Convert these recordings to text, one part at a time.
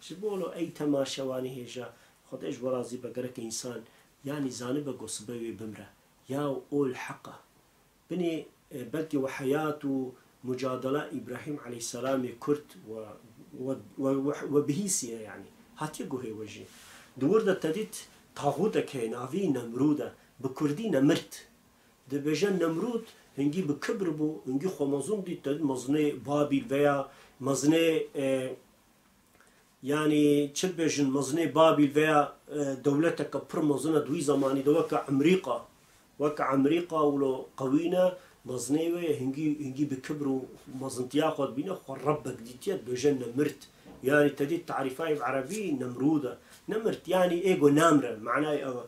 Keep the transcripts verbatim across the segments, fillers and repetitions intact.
Ji bo lo ey temaşevanê hêja, Xwedê ji we razî be, gerek însan, yanî zanibe ku sibe wê bimre. Ya ol heq e. Binê, e, belkî we heyat û mucadela Îbrahîm aleyhîsselamê kurt we, we, we, we, we bihîsiye, yanî hatiye guhê we jî. Di wir de te dît taxûtek heye, navî Nemrûd e, bi kurdî Nemirt. Dibêje Nemrûd hingî bi kibr bû, hingî xwe mezin dît, te dît mezinê Babîl veya mezinê, e, yanî çi dibêjin, mezinê Babîl veya, e, dewleteke pir mezin e di wî zemanî de, weke Emrîka. Weke Emrîka wilo qewî ne, mezinê wê ye, hingî, hingî bi kibr û mezintiya xwe dibîne, xwe Rebbek dîtiye, dibêje Nemirt. Yanî te dît tarîfayê bi erebî Nemrûd e. Nemirt, yanî ê ku namre, manayê ew e.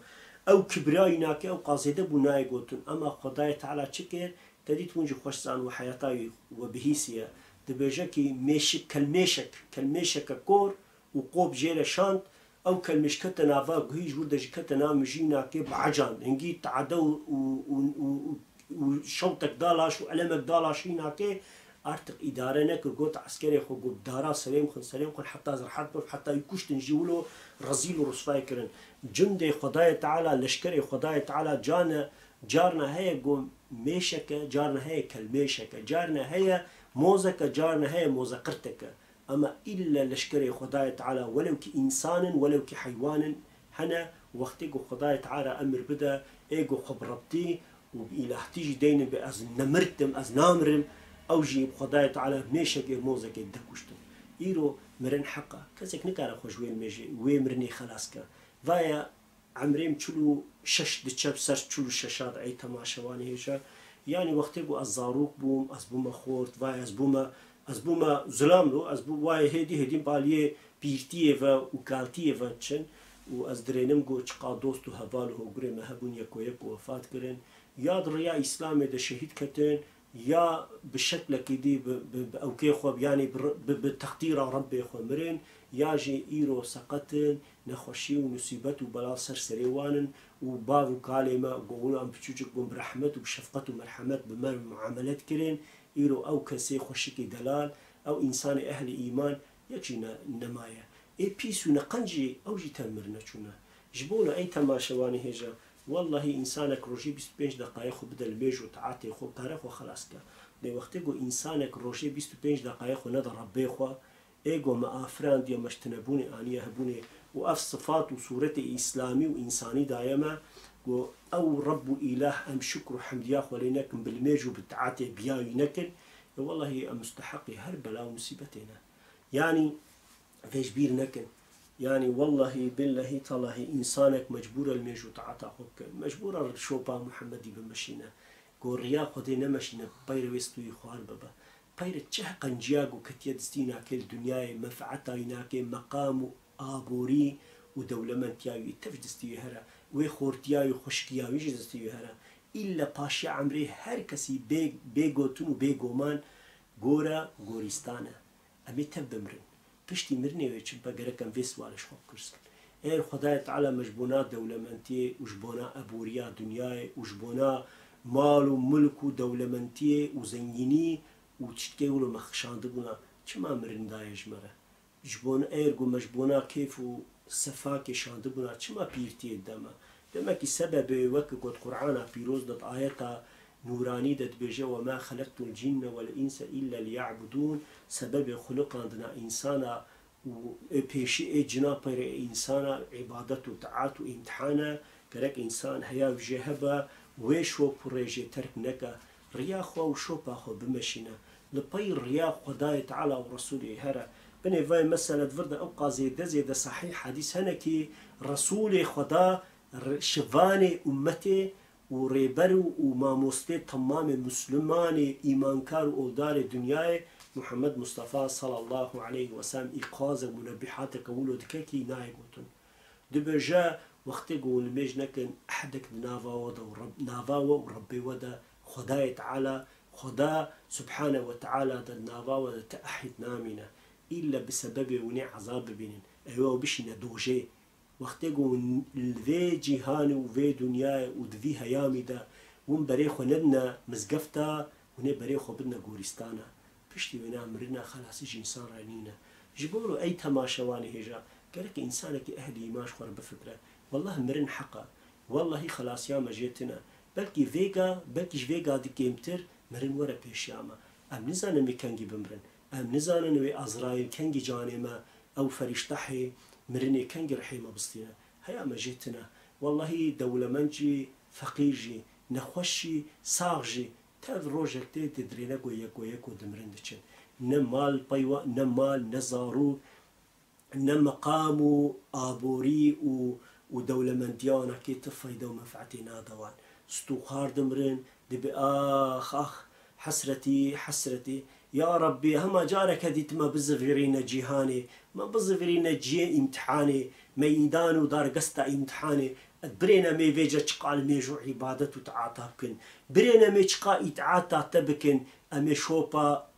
Ew kibriyayî nake, ew qazêde bû nayê gotin. Ema Xwedayê Teala çi kir? Te dît hûn jî xweş zan we heyata wî we bihîsiye. Dibêje kî mêşik, kelmêşek, kelmêşeke kor û qop jê re şand, ew kelmêş kete nava guhî, ji wir de jî kete nav mijî, nakê bi ecand. Hingî teade û, û, û, û, û, û şewtek da laş û elemek da laşî, nakê artık îdare nekir, got eskerê xwe, got dara serê min xin, serê min xin, heta ez rehet bim, heta wî kuştin jî wilo rezîl û risvay kirin. Cundê Xwedayê Teala, leşkerê Xwedayê Teala cane, carna heye ku mêşeke, carna heye kelmêşeke, carna heye mozeke, carna heye mozeqirteke. Ema îlle leşkerê Xwedayê Teala, welew ki însan in, welew ki heywan in, hene, wextê ku Xwedayê Teala emir bide, ê ku xwe bi Rebtî û bi îlahtî jî deynin bê ez nemirtim, ez namirim, ew jî bi Xwedayê Teala mêşekê, mozekê dide kuştin. Îro mirin heq e. Kesek nikare xwe ji wê limêjê, wê mirinê xelas ke. Vaye Emrê min çil û şeş diçe, ser çil û şeşa de ey temaşevanê hêja. Yanî wextê ku ez zarok bûm, ez bûme xort, vay ez bûme, ez bûme zilam lo, ez bû, wayê hêdî hêdî baliyê pîrtiyê ve û kaltiyê ve diçin û ez dirênim ku çiqa dost û heval û hogurê me hebûn yeko yek û wefat kirin. Ya di riya Îslamê de şehîd ketin, ya bi şeklekî dî bi, bi, bi ewkê xwe, yanî bi, bi, bi teqdîra Rebbê xwe mirin, ya jî îro seqet in, nexweşî û musîbet û bela ser serê wan in û bav û kalê me ku wilo em piçûçik bûn bi rehmet û bi şefqet û merhemet bi me muamele dikirin, îro ew kesê xweşikê delal, ew însanê ehlê îman yek jî ne, nemaye. Ê pîs û neqenc jî ew jî tev mirine çûne. Ji bo ne ey temaşevanê hêja, wellahî însanek rojê bîst û pênc deqayê xwe bide li mêj û taetê xwe, kare xwe xelas ke. Lê wextê ku însanek rojê bîst û pênc deqayê xwe nede Rebbê xwe, ê ku me afirandiye, me ji tinebûnê aniye hebûnê û ev sifat û sûretê îslamî û însanî daye me, ku ew Rebb û Îlah em şukr û hemdiya xwe lê nekin, bi li mêj û bi taetê biya wî nekin, e, wellahî em musteheqê her bela û musîbetê ne. Yanî vê ji bîr nekin. Yanî wellahî, billehî, telahî, însanek mecbûr e li mêj û taeta xwe bike. Mecbûr e şopa Muhemmedî bimeşîne. Ku riya Xwedê nemeşîne, peyre wê stûyî xwar bibe. Peyre çi qenciya ku ketiye distî nakê li dinyayê, menfeeta wî nakê, meqam û aborî û dewlementiya wî tev ji distî wê here. Wê xortiya wî, xweşikiya wî ji distî wê here. Îlle paşiya emrê her kesî bê, bê gotin û bê goman gore gorîstan e. Em ê tev bimirin. Piştî mirinê wê çi bibe, gerek em vê siwalê ji xwe bipirs kin. Eger Xwedayê Teala me ji bona dewlementiyê û ji bona eboriya dinyayê û ji bona mal û milk û dewlementiyê û zengînî û tiştkê wilo me xişandibûna, çima mirin daye ji me re? Ji bona, eger ku me ji bona kêf û sefakê şandibûna, çima pîrtiyê dide me? Demekî sebebê, weke ku di Qur'ana Pîroz de, di ayeta nûranî de dibêje, "Wema xeleqtul cinne wel inse illa liya'budûn", sebebê xuliqandina însana û ê pêşî ê cina peyre ê însana îbadet û taat û îmtihan e. Gerek însan heya wî jê hebe, wê şop û rêjê terk neke, riya xwe û şopa xwe bimeşîne. Li pey riya Xwedayê Teala û Resûlê here. Binê vay mesele di vir de ew qazê de zêde sahîh hedîs hene kî Resûlê Xweda r-, şivanê ummetê û rêber û, û mamostê temamê Muslimanê îmankar û oldarê dinyayê Muhammed Mustafa sallallahu aleyhi ve sellem î qazek munebbîhateke wilo dike kî nayê gotin. Dibêje, wextê ku hûn li mêj nekin, ehdek di nava we de û Reb-, nava we û Rebbê we de, Xwedayê Teala, Xweda Subhane ve Teala de di nava we de ti ehîd namîne. Îlle bi sebebê hûnê ezab bibînin. Ew ê bişîne dojê. Wextê ku hûn li vê cîhanê û vê dinyayê û di vî heyamî de hûn berê xwe nedine mizgefta, hûnê berê xwe bidine gorîstana. Piştî wêna mirina xelasî ji însan re nîne. Ji bo lo ey temaşevanê hêja, gerek însanekî ehlî îman ji xwe re bifikire. Wellah mirin heq e. Wellahî xelasiya me jê tune. Belkî vêga, belkî ji vêga di kêmtir mirin were pêşiya me. Em nizanin wê kengî bimirin. Em nizanin wê Ezraîl kengî canê me, ew ferîştehê mirinê kengî rihê me bistîne. Heya me jê tune. Wellahî dewlemend jî, feqîr jî, nexweş jî, sax jî, tev rojek tê didirêne ku yeko yeko dimirin diçin. Ne mal pey wa, ne mal, ne zarok, ne meqam û aborî û, û dewlemendiya wana kê ti feyde û menfeetê nade wan. Stûxar dimirin, dibê ax, ax, hesretî, hesretî. Ya Rabbî, hema careke dî tu me bizivirîne cîhanê, me bizivirîne cihê îmtihanê, meyîdan û dargesta îmtihanê. Birêne me vêce çiqa li mêj û îbadet û taata bikin. Birêne me çiqa îtaata te bikin, em ê şopa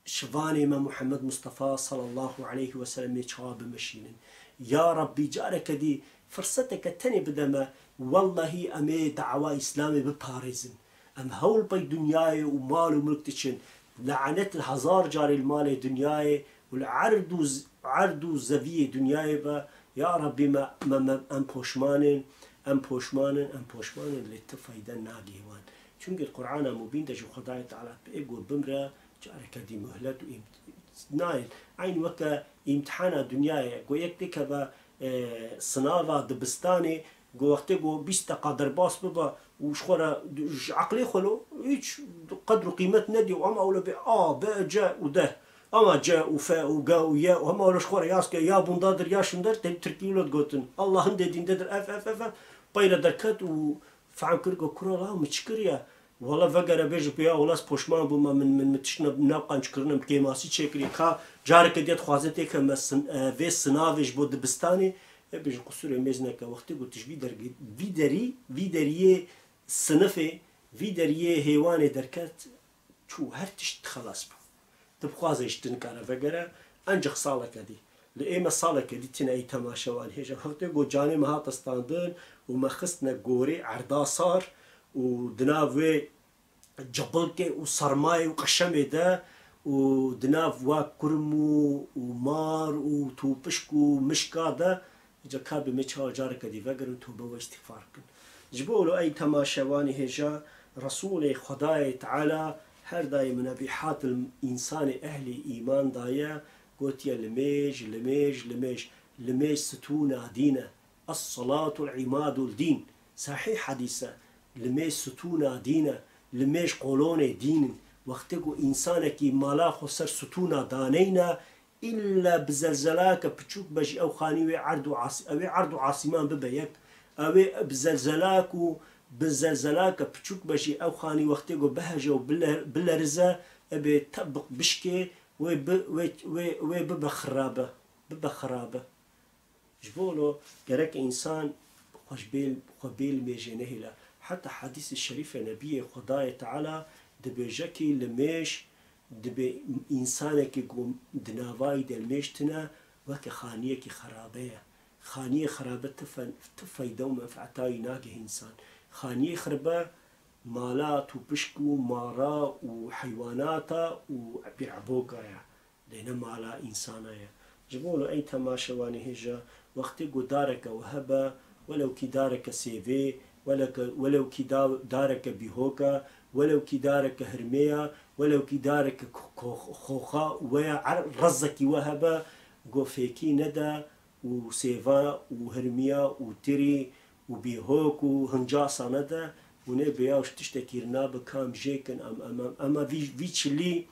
şivanê me Muhammed Mustafa sallallahu aleyhi ve sellemê çawa bimeşînin. Ya Rabbî, careke dî firseteke tenê bide me, wellahî em ê dawa Îslamê biparêzin. Em hewl pey dinyayê û mal û milk diçin. Lanet li hezar carê li malê dinyayê û li erd û z-, erd û zeviyê dinyayê be. Ya Rabbî, me, me, me, em poşman in, em poşman in, em poşman in, lê ti feyde nagihê wan. Çunke Qur'ana Mubîn de ji Xwedayê Teala pê got bimre, careke dî muhlet û îmt-, nayên. Eyn weke îmtihana dinyayê, go yek dikeve, e, sinava dibistanê, go wextê go bîst deqa derbas bibe û ji xwe re, ji eqlê xwe lo, hiç qedr û qîmet nedî û hema wilo bê A, B, C û D. Ama C û F û G û Y û hema wilo ji xwe re yaz ke ya bundadır ya şundadır, te tirkî wilo digotin. Allah hindê dîndedir, F, F, F, F. Peyre derket û fehm kir go kura la min çi kiriye? Wala vegere bêje pê ya wala ez poşman bûme, min, min, min tişt ne-, navqanc kirine, min kêmasî çêkiriye. Ka careke diye dixwaze têke me sin-, e, vê sinavê ji bo dibistanê, e, bêje qusûrê mêz neke. Wextê ku tu ji vî dergê, vî derî, vî deriyê sinifê, vî deriyê hêwanê derket, çû her tişt xelas bû. Tu bixwaze ji tu nikare vegere, encex saleke dî. Li ê me saleke dî tine ey temaşevan hêja. Wextê ku canê me hate standin û me xistine gorê erda sar û di nav wê cibilkê û sermayê û qeşemê de û di nav wa kurm û, û mar û tûpişk û mişka de, îca ka bi me çawa careke dî vegerin, tobe û îstîxfar bikin. Ji bo wilo ey temaşevanê hêja, Resûlê Xwedayê Teala her daîm minebîhat li însanê ehlî îman daye, gotiye, limêj, limêj, limêj, limêj stûna dîn e. Es-salatu imadul dîn. Sahîh hedîs e. Limêj stûna dîn e. Limêj qolonê dîn in. Wextê ku însanekî mala xwe ser stûna daneyne, îlle bi zelzelake piçûk be jî ew xanî wê erd û as-, ew ê erd û asîman bibe yek. Ew ê bi zelzelak û bi zelzelake piçûk be jî ew xanî wextê ku biheje û bile-, bilerize, ebe tebiq bişkê wê bi-, wê, wê, wê bibe xirabe. Bibe xirabe. Ji bo lo gerek însan xwe ji bê, xwe bê limêjê nehêle. Heta hedîsê şerîfê Nebiyê Xwedayê Teala dibêje kî limêj, dibê însanekî ku di navayî de limêj tune, weke xaniyekî xerabe ye. Xaniyê xerabe ti fe-, ti feyde û menfeeta wî nagihê însan. Xaniyê xerabe mala tûpişk û mara û heywanata û bîreboka ye. Lê ne mala însana ye. Ji bo wilo ey temaşevanê hêja, wextê ku dareke we hebe, welew kî dareke sêvê, weleke-, welew kî da-, dareke bîhoke, welew kî dareke hirmê ye, welew kî dareke ko-, ko-, xoxa we ye, er-, rezekî we hebe, go fêkî nede û sêva û hirmiya û tirî û bîhok û hincasa nede, hûn ê bêya û ji tiştekî rinabe kam jêkin, em, em, em, ema vî, vî çilî,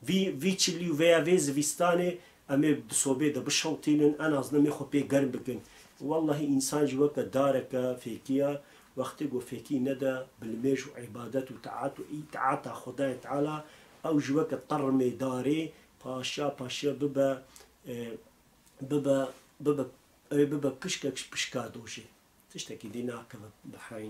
vî, vî çilî û veya vê zivîstanê em ê bi sobê de bişewtînin, en azî em ê xwe pê germ bikin. Wellahî însan jî weke dareke fêkî ye, wextê ku fêkî nede bi limêj û îbadet û taat û îtaata Xwedayê Teala, ew jî weke termê darê paşiya paşiya bibe, e, bibe, bibe, ew ê bibe pişkek ji pişka dojê. Tiştekî dî nakeve bi heyn.